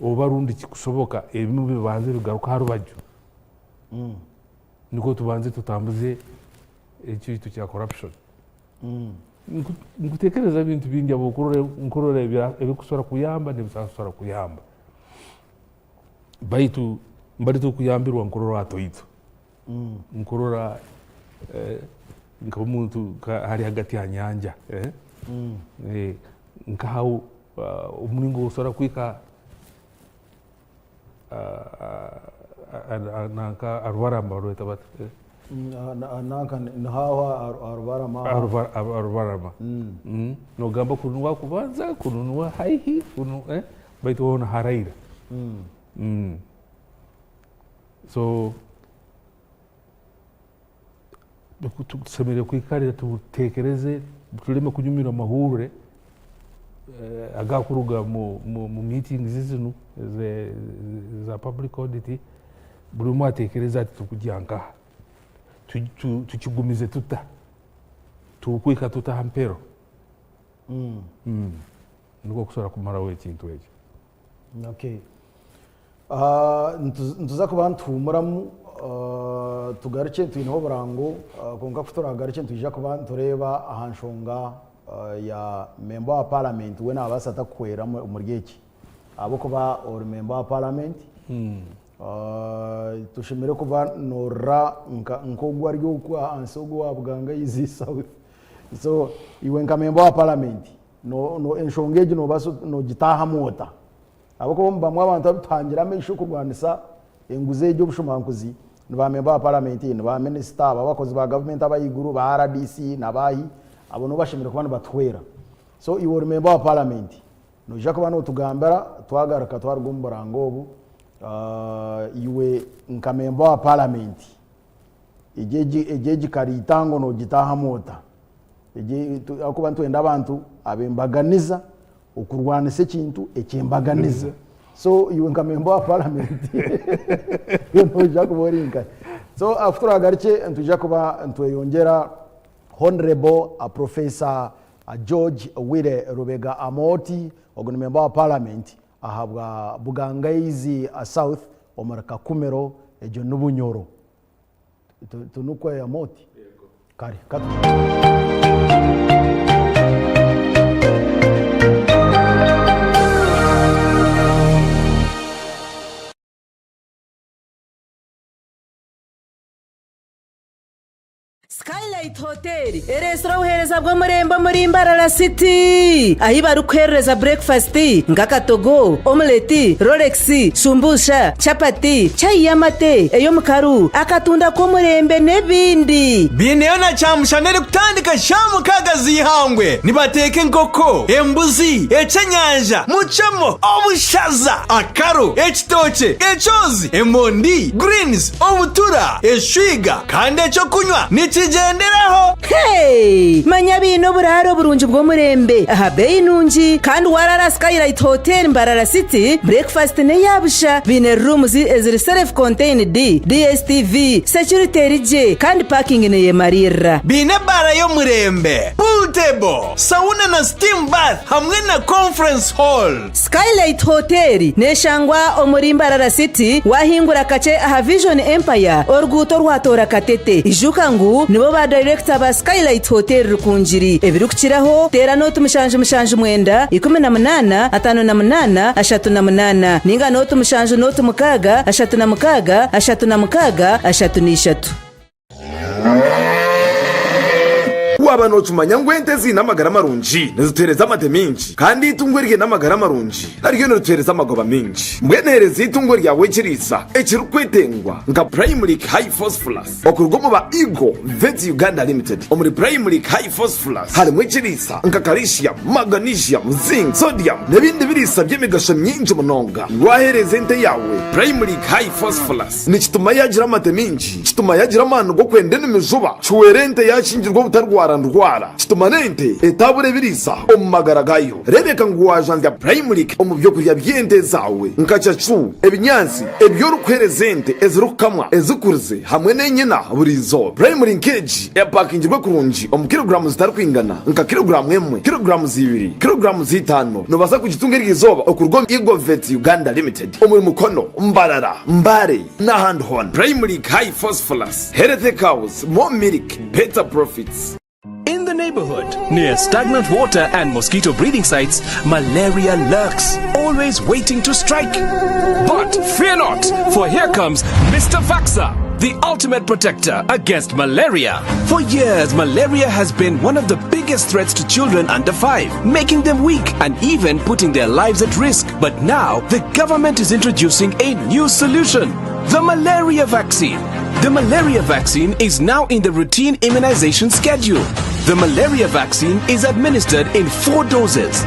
Oba rundi kikusoboka ebimu bibanze bigaruke aha rubaju nikwo tubanze tutambuze ekintu kya corruption. Nkutekereza ebintu bingi habwokurora nkurora ebikusobora kuyamba n'ebitakusobora kuyamba. Baitu mbali tukuyambirwa nkurora hatoito. Nkurora nk'omuntu ari hagati ha nyanja nkaha omuringo osobola kuhika nanka arubarama barweta bata? Nanka niho aho arubarama. Arubarama. Nogamba kunu niho hakubanza, kunu niho haihi, kunu baitu hoona haraira. So tusemeriire kwikarira tutekereze tuleme kunyumirwa amahurre agakuruga mu meetings zinu eza public audit, buri omwe atekereze ati turikugya nkaha, tukigumize tuta, turikuhika tuta ha mpero, nikwo kusobora kumaraho ekintu ekyo. Okay. Nituza kuba nituhuumuramu tugarukye twineho oburango kwonka ku turaagarukye nitwija kuba nitureeba aha nshonga ya memba wa paramenti we naabaasa ata kuhwera omuri eki ahabw'okuba ori memba wa paramenti toshemereire kuba noorira nk'ogu ari oku ahansi ogu owa Bugangaizi South so iwe nka memba wa paramenti enshonga egi noobaasa noogitaahamu ota? Ahabw'okuba bamwe abantu abu tuhangire amaisho kurwanisa enguzi egi obushomankuzi, Ni ba memba ba paramenti, ni ba minisita, abakozi ba gavumenti ab'ahaiguru, ba RDC na baahi, abo nibo bashemereire kuba nibatuhwera. So iwe ori memba wa paramenti, noija kuba notugambira twagaruka twaruga omu burango obu, iwe nka memba wa paramenti, egyo egyo egi kariitango nogitaahamu ota? Ahakuba nitwenda abantu ab'embaganiza okurwanisa ekintu eky'embaganiza. So iwe nka memba wa paramenti iwe noija kuba ori nkahi? So ku turagarukye nitwija kuba nitweyongyera Honourable Professor George Willy Lubega Amooti, ogu ni memba wa paramenti ahabwa Bugangaizi South omuri Kakumiro, egyo ni Bunyoro. Tunukwe Amooti? Kare, katu. Skylight Hotel ereetsire obuheereza bw'omurembe omuri Mbarara City ahi barikukuheerereza burekifasiti nk'akatogo, omuleti, rolex, shumbusha, chapati, chai y'amate, ey'omukaru, akatunda k'omurembe n'ebindi. Biineyo na kyamushana erikutandika shaaha mukaaga z'eihangwe. Nibateeka enkoko, embuzi, eky'enyanja, mucemo, obushaza, akaru, ekitookye, ekyozi, emondi, greens, obutura, eshwiga kandi eky'okunywa nikigyenderaho. Hey! Manya baine oburaaro burungi bw'omurembe aha beeyi nungi kandi waaraara Skylight Hotel Mbarara City, breakfast n'eya busha. Baine rooms eziri self contained, DSTV, security eri gye kandi parking neyemariirira. Baine ebaara y'omurembe, pool table, sauna na steam bath hamwe na conference hall. Skylight Hotel neshangwa omuri Mbarara City wahingura kakye aha Vision Empire oruguuto orwatoora Katete. Ijuka ngu nibo ba dayirekita ba Skylight Hotel Rukungiri. Ebirikukiraho teera nooti 779 18 58 38 ninga nooti 7 nooti 6 36 36 33. Waaba nookimanya ngu ente eziine amagara marungi nizituheereza amate maingi kandi eitungo eriine amagara marungi naryo nirituheereza amagoba maingi. Mbwenu heereza eitungo ryawe ekiriisa ekirikwetengwa nka Primelic High Phosphorus okuruga omu ba Eagle Vets Uganda Limited. Omuri Primelic High Phosphorus harimu ekiriisa nka calcium, magnesium, zinc, sodium n'ebindi biriisa by'emigasho mingi munonga. Waaheereza ente yaawe Primelic High Phosphorus, Nikituma yaagira amate maingi, kituma yaagira amaani g'okwenda enimi juba, kihwera ente yaakingirwa obutarwara ndwara, kituma n'ente etaabura ebiriisa omu magara gaayo. Reebeka ngu waajwanzya Primulic omu by'okurya by'ente zaawe nka cacu, ebinyaatsi ebi orikuheereza ente ezirikukamwa, ezikurize hamwe n'enyina buri izooba. Primulic egi epakingirwe kurungi omu kiroguraamu zitarikwingana nka kiroguraamu emwe, kiroguraamu ibiri, kiroguraamu itaano. Noobaasa kugitunga eryo izooba okuruga omu Eagle-Vet Uganda Limited omuri Mukono, Mbarara. Mbale n'ahandi hoona. Prime League High Phosphorus, Healthy Cows, More Milk, Better Profits. In the neighborhood, near stagnant water and mosquito breeding sites, malaria lurks, always waiting to strike. But fear not, for here comes Mr. Vaxa, the ultimate protector against malaria. For years, malaria has been one of the biggest threats to children under 5, making them weak and even putting their lives at risk. But now, the government is introducing a new solution the malaria vaccine. The malaria vaccine is now in the routine immunization schedule. The malaria vaccine is administered in four doses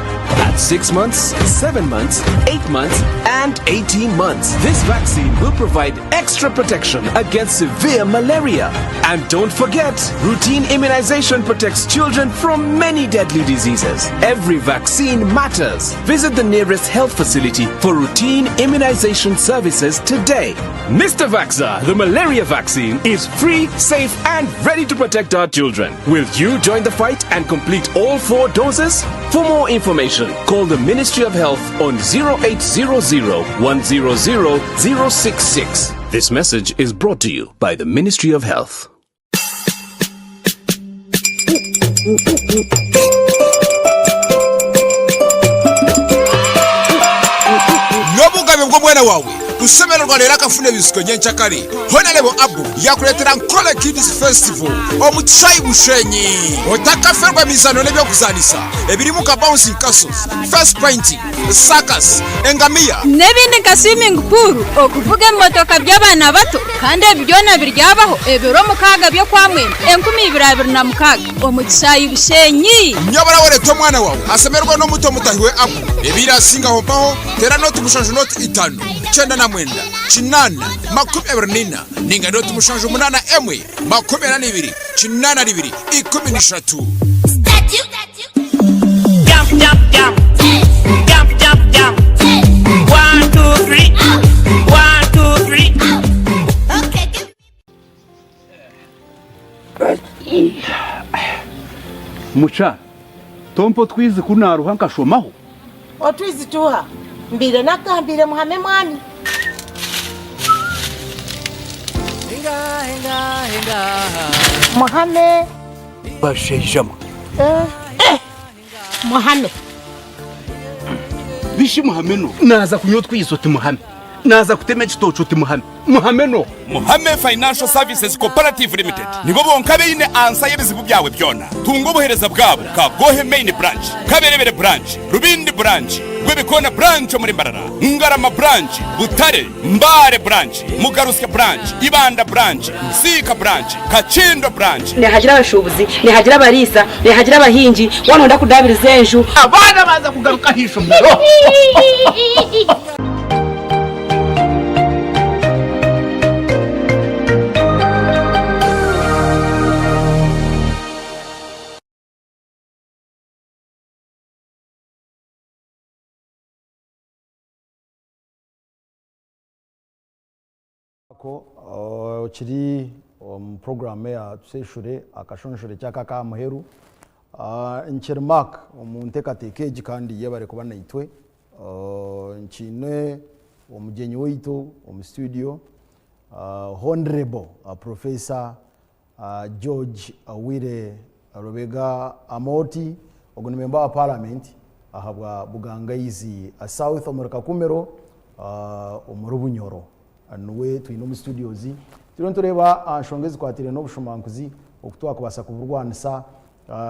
at 6 months, 7 months, 8 months, and 18 months. This vaccine will provide extra protection against severe malaria. And don't forget, routine immunization protects children from many deadly diseases. Every vaccine matters. Visit the nearest health facility for routine immunization services today. Mr. Vaxa, the malaria vaccine, is free, safe, and ready to protect our children. Will you join the fight and complete all four doses? For more information, call the Ministry of Health on 0800 100 066. This message is brought to you by the Ministry of Health. N'obugabe bw'omwana waawe. Kushemererwa reero akafuna ebisiko nyenkyakare. Honarebo Abu yakureetera Nkole Kids Festival omu kishaayi Bushenyi. Otakaferwa emizaano n'eby'okuzaanisa ebirimu nka bouncing castles, face painting, circus, engamiya. N'ebindi nka swimming pool, okuvuga ebimotoka by'abaana bato kandi ebi byona biryabaho ebiro mukaaga by'Okwamwenda 2026 omu kishaayi Bushenyi. Nyabura we reeta omwana waawe asemererwe n'omuto mutahi we Abu. Ebirasingaho mpaho teera nooti mushanju nooti itaano 99 8 24 ninga nooti mushanju munaana emwe 42 82 13. Mukyara, tompa otwizi ku naaruha nkashomaho? Otwizi tuuha? Mbaire nakugambiire muhame mwami. Muhame. Bashaija mwe. Eh, muhame. Bishi muhame no. Naaza kunywa otwizi oti muhame. Naaza kutema ekitookye oti muhame. Muhame no. Muhame Financial Services Cooperative Limited nibo bonka abaine ansa y'ebizibu byawe byona. Tunga obuheereza bwabo Kabwohe Main Branch, Kaberebere Branch, Rubindi Branch, Rwebikoona Branch omuri Mbarara, Ngarama Branch, Butare, Mbale Branch, Mugarusya Branch, Ibanda Branch, Nsiika Branch, Kakindo Branch. Nihagira abashuubuzi, nihagira abariisa, nihagira abahingi, waaba nooyenda kudaabiriza enju. Abaana baaza kugaruka aha ishomero. Ko okiri omu puroguraamu eya Tuseshure akashonshorekye aka ak'aha muheru. Nkiri Mark omu nteekateeka egi kandi yebare kuba naitwe. Nkiine omugyenyi waitu omu studio Honrable Professor George Wire Rubega Amooti, ogu ni memba wa Paramenti ahabwa Bugangaizi South omuri Kakumiro omuri Bunyoro. Niwe twine omu studios. Turiyo nitureeba aha nshonga ezikwatiraine n'obushumankuzi, oku twakubaasa kuburwanisa,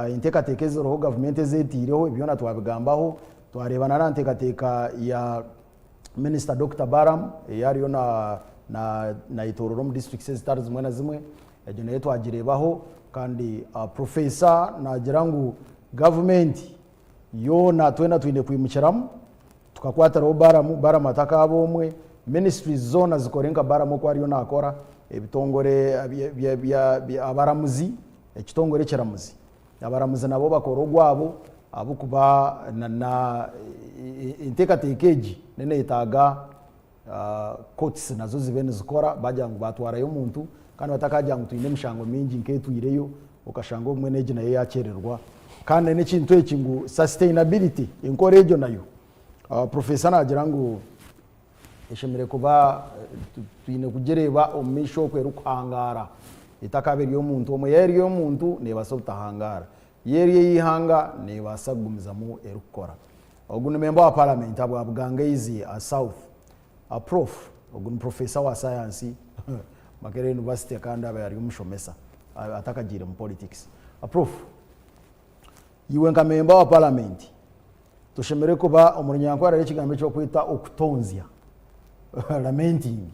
enteekateeka eziriho gavumenti ezi etaireho, ebi byona twabigambaho. Twareeba n'aha nteekateeka ya Minisita Dokita Balaam ei ariyo nayetoorora omu disiturikiti ezitari zimwe na zimwe, egyo nayo twagireebaho kandi Professor naagira ngu gavumenti yoona twena twine kwimukiramu tukakwatiraho Balaam, Balaam atakaaba omwe, ministries zoona zikore nka Balaam oku ariyo naakora, ebitongore abaramuzi, ekitongore ekiramuzi Abaramuzi nabo bakora ogwabo ahabw'okuba na enteekateeka egi nenetaaga courts nazo zibe nizikora bagira ngu batwarayo omuntu kandi batakagira ngu twine emishango mingi nk'etwireyo okashanga obumwe n'egi nayo yakyererwa kandi n'ekintu eki ngu sustainability enkora egyo nayo Professor nagira ngu Eshemereire kuba twine kugireeba omu maisho oku erikuhangaara etakaaba eri ey'omuntu omwe. Yaaba eri ey'omuntu neebaasa obutahangaara, yaaba eri ey'eihanga neebaasa kugumizamu erikukora. Ogu ni memba wa paramenti ahabwa Bugangaizi South. Prof. Ogu ni purofeesa wa sayansi Makerere University kandi abaire ari omushomesa atakagiire mu politics. Prof. Iwe nka memba wa paramenti Tushemereire kuba omu Runyankore hariho ekigambo eki barikweta okutonzya, lamenting.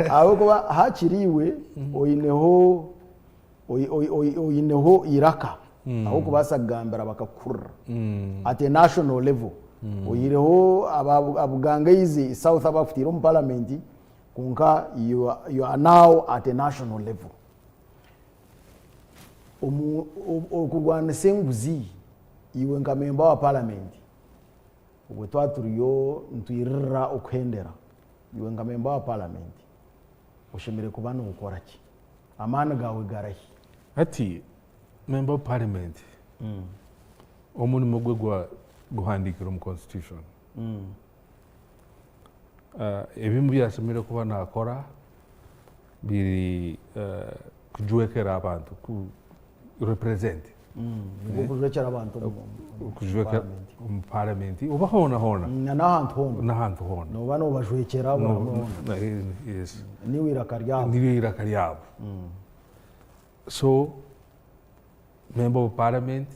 Ahabw'okuba hakiri iwe oineho oineho eiraka ahu orikubaasa kugambira bakakuhurira at a national level. Oihireho aba Bugangaizi South abakutiire omu paramenti kwonka you are now at a national level. Okurwanisa enguzi iwe nka memba wa paramenti obwe twaba turiyo nitwiririra okuhendera iwe nka memba wa paramenti oshemereire kuba nokora ki? Amaani gaawe garahi? Hati memba wa paramenti omurimo gwe guhandiikirwe omu constitution. Ebimwe ebi ashemereire kuba nakora biri kujwekera abantu, ku represent. Nigwo kujwekyera abantu Kujwekera omu paramenti oba hoona hoona. Na n'ahantu hoona. N'ahantu hoona. Nooba noobajwekyera buri hamwe hoona. Yes. Niiwe eiraka ryabo. Niiwe eiraka ryabo. So member of parliament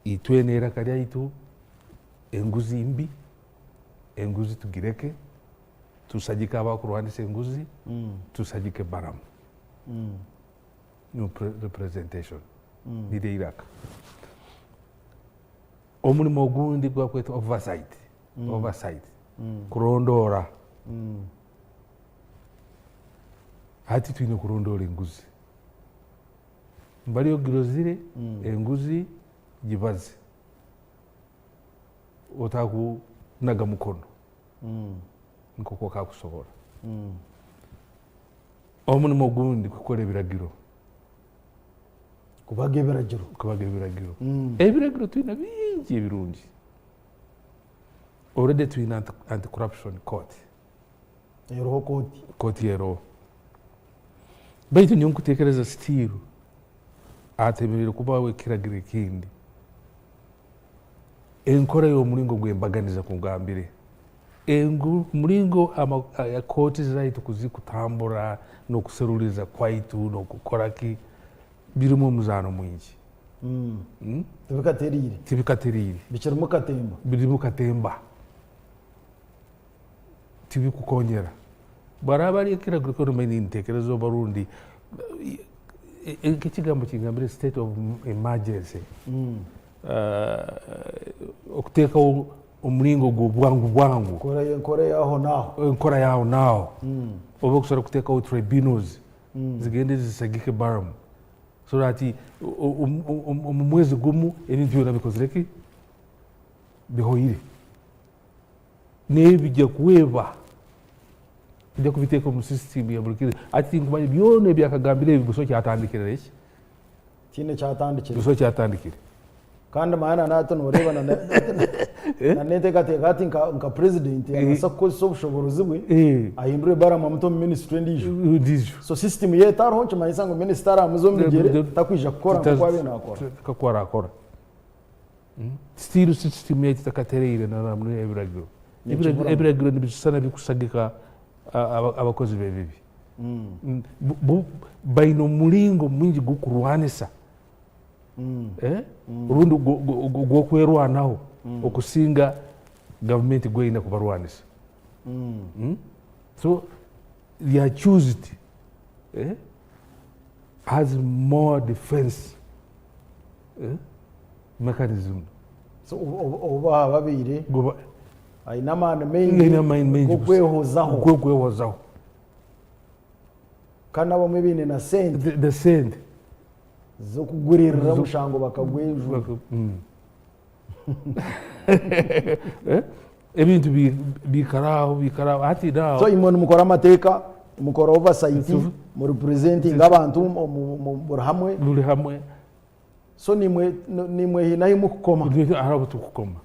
itwena eiraka ryaitu enguzi mbi, enguzi tugireke, tushagike abakurwanisa enguzi, tushagike Balaam. New representation niryo eiraka. Omurimo ogundi gwakwetwa oversight, oversight, kurondoora. Hati twine kurondoora enguzi. Mbari ogirozire enguzi gibaze otakunaga mukono nk'oku okakusobora. Omurimo ogundi kukora ebiragiro. Kubaga ebiragiro. Kubaga ebiragiro. Ebiragiro twine bingi ebirungi. Already twine anti corruption court. Eriho kooti. Kooti eriho. Baitu nyowe nkutekereza still hatemereire kubaho ekiragiro ekindi. Enkora y'omuringo gw'embaganiza nkugambire engu omuringo kooti zaitu kuzikutambura n'okuseruliiriza kwaitu n'okukora ki birimu omuzaano mwingi. Tibikateriire. Tibikateriire. Bikirimu katemba. Birimu katemba. Tibikukonyera. Bwaraaba ari ekiragiro kyona omanyire nintekereza oba rundi nk'ekigambo kingambire state of emergency okuteekaho omuringo gw'obwangu bwangu. Enkora ey'aho n'aho. Enkora y'aho n'aho. Oba okusobora kuteekaho tribunals zigende zisagike Balaam so that omu mwezi gumu ebintu byona bikozire ki? Bihoire. N'ebija kweba nja kubiteeka omu system ya buri kiro. Hati tinkumanya byona ebi akagambire ebi busaho kyatandikire ki? Tihaine kyatandikire. Busaho kyatandikire. Kandi manya na nahati noreeba na na n'enteekateeka hati nka nka president arabaasa kukozesa obushoboorozi bwe ahindure Balaam amute omu ministry endiijo. Endiijo. So system ye etariho nikimanyisa ngu minisita araamuze omu bigyere takwija kukora nk'oku abaire naakora. Nk'oku araakora. Still system yaitu tekatereire ebiragiro. Ebiragiro nibishushana bikusagika abakozi b'ebibi. Baine omuringo mwingi gw'okurwanisa rundi gw'okwerwanaho okusinga gavumenti gweyine kubarwanisa. So the accused has more defense mechanism. So obu baba babaire aine amaani maingi g'okwehozaho. G'okwehozaho. Kandi abamwe baine na sente. The sente. Z'okuguririra omushango bakagwejura. Ebintu biikara aho biikara aho hati now. So imwe nimukora amateeka, mukora oversight, mu representinga abantu buri hamwe. Buri hamwe. So nimwe nimwe haine ahi mukukoma. Hariho ahu tukukoma.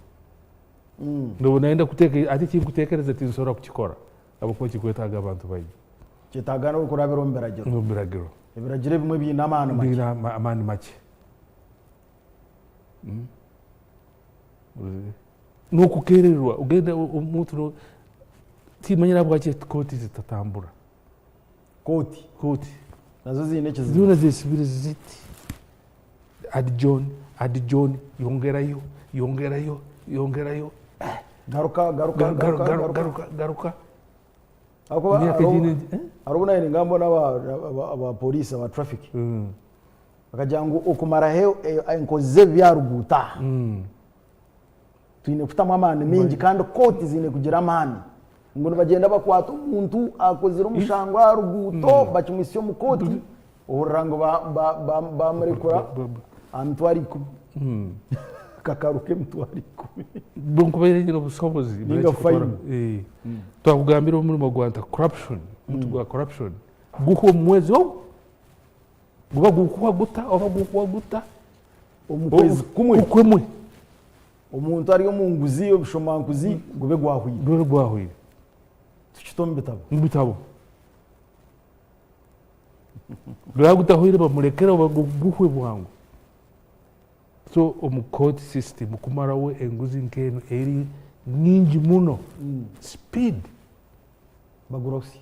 Nobu nayenda kuteeka hati ekinkuteekereza tinsobola kukikora ahabw'okuba kikwetaaga abantu baingi. Kyetaaga n'okurabira omu biragiro. Omu biragiro. Ebiragiro ebimwe biine amaani makye. Biine amaani makye. N'okukerererwa ogenda omuntu timanyire ahabwaki kooti zitatambura. Kooti? Kooti. Nazo ziine ekizibu? Zoona zesibire ziti. Adjourn, adjourn, yongerayo, yongerayo, yongerayo. Garuka, garuka, garuka, garuka, garuka. Ahakuba Emyaka hariho egindi nti, eh? hariho obu naabaire ningamba n'aba poriisi aba traffic bakagira ngu okumaraho enkozi z'ebibi aha ruguuto aha twine kutamu amaani maingi kandi kooti ziine kugira amaani ngu nibagyenda bakwata omuntu akozire omushango aha ruguuto bakimwitsya omu kooti ohurira ngu bamurekura aha mitwaro ikumi kakaruka emitwaro ikumi. Nkubaire nyine obushobozi Ninga fine. Twakugambira omurimo gwa anti corruption, omuti gwa corruption guhwa omu mwezi ogu, guba gukuhwa guta oba gukuhwa guta? Omu kwezi kumwe. Kumwe. Omuntu ari omu nguzi, obushomankuzi gube gwahwire. Gube gwahwire. Tukite omu bitabo. Omu bitabo. Guraba gutahwire bamurekere guhwe bwangu. So omu court system kumaraho enguzi nk'enu eri nyingi muno, speed. Bagurosya.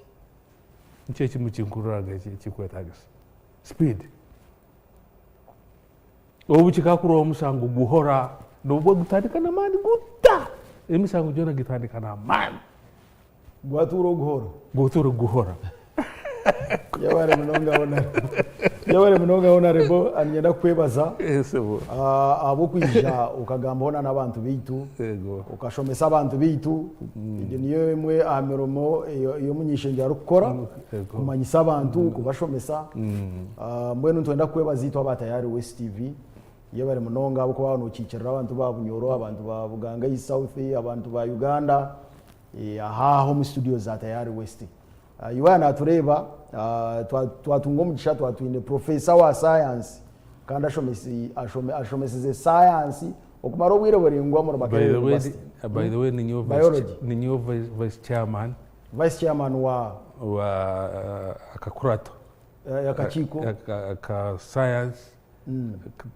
Nikyo ekimu kinkururaga ekikwetagisa. Speed. Obu kikakurwaho omusango guhora nobwo gutandika n'amaani guta. Emisango gyona gitandika n'amaani. Gwatuura oguhora. Gwatuura oguhora. Yebare munonga Honorable. Yebare munonga Honorable, niinyenda kukwebaza ahabw'okwija okagamba hoona n'abantu baitu, okashomesa abantu baitu. Egyo niyo emwe aha mirimo ei omuny'eishengyero arikukora, kumanyisa abantu, kubashomesa. Mbwenu nitwenda kukwebaza itwe aba Tayari West TV. Yebare munonga ahabw'okuba waaba nokiikirira abantu ba Bunyoro, abantu ba Buganga East South, abantu ba Uganda. Aha omu studio za Tayari West. Iwe aha natureeba, twatunga omugisha twaba twine professor wa science kandi ashomesize science okumara obwire buraingwa omuri Makerere University. By the way, ninyowe Biology. Ninyowe vice chairman. Vice chairman wa? Wa akakurato. Akakiiko. Aka science,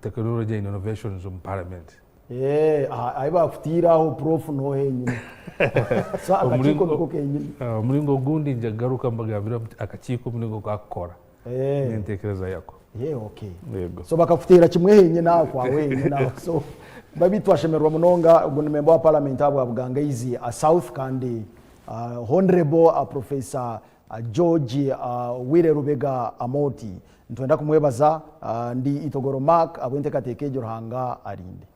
technology and innovations omu parliament. Eeh ahi bakutiire aho prof niho henyini. So akakiiko niko kenyini. Omuringo ogundi nja kugaruka mbagambire akakiiko omuringo oku kakukora nentekereza yako. Yeah, okay. Yego. So bakakuteera kimwe henyini aho kwawe henyini aho. So babi twashemererwa munonga ogu ni member wa parliament ahabwa Bugangaizi South kandi Honourable Professor George Wire Rubega Amooti. Nitwenda kumwebaza. Ndi Itogoro Mark ahabw'enteekateeka egyo Ruhanga arinde.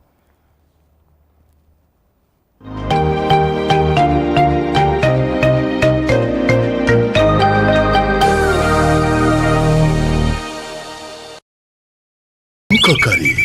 Mukakare.